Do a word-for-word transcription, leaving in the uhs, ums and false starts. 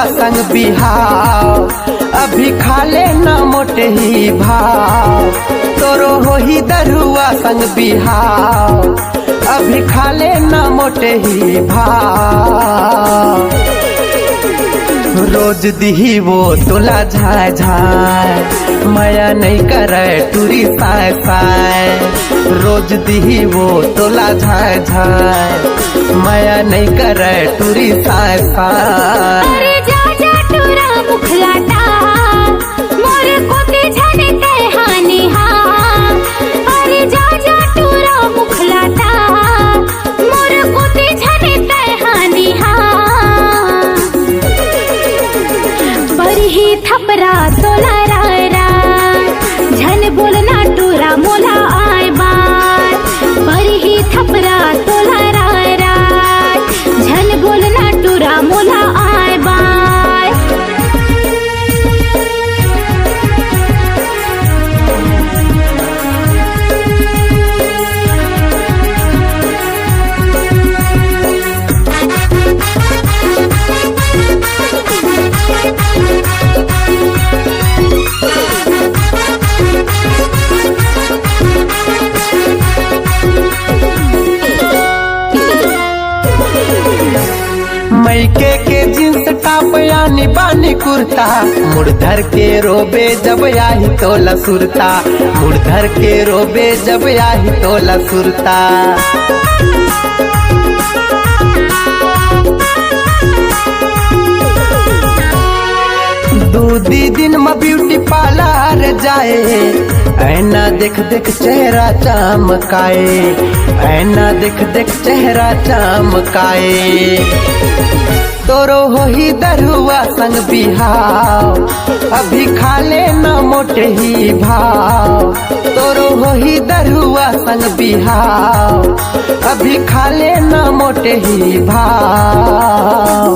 संग बिहाव, अभी खा ले न मोटही भाव। तोरो होही दरुआ संग बिहाव, अभी खा ले न मोटही भाव। रोज दिही वो तोला झाय झाय, मया नइ करय टूरी साय साय। रोज दिही वो तोला झाय झाय, मया नइ करय टूरी साय साय। अरे जा जा टूरा मुखलाटा, मोर कोती झन तैहानी हा। अरे जा जा टूरा मुखलाटा, मोर कोती झन तैहानी हा। परही थपरा तोला राय राय, झन बोलना टूरा मोला आय बाय। परही थपरा तोला राय राय, झन बोलना टूरा मोला आय बाय। मइके के जींस टॉप यानी बानी कुर्ता, मुड़ धर के रोबे जब आही तोला सुरता, मुड़ धर के रोबे जब आही तोला सुरता। दू दी दिन म ब्यूटी पार्लर जाए, ऐना देख देख चेहरा चमकाए, ऐना देख देख चेहरा चमकाए। तोरो होही दरुआ संग बिहाव, अभी खा ले न मोटही भाव। तोरो होही दरुआ संग बिहाव, अभी खा ले न मोटही भाव।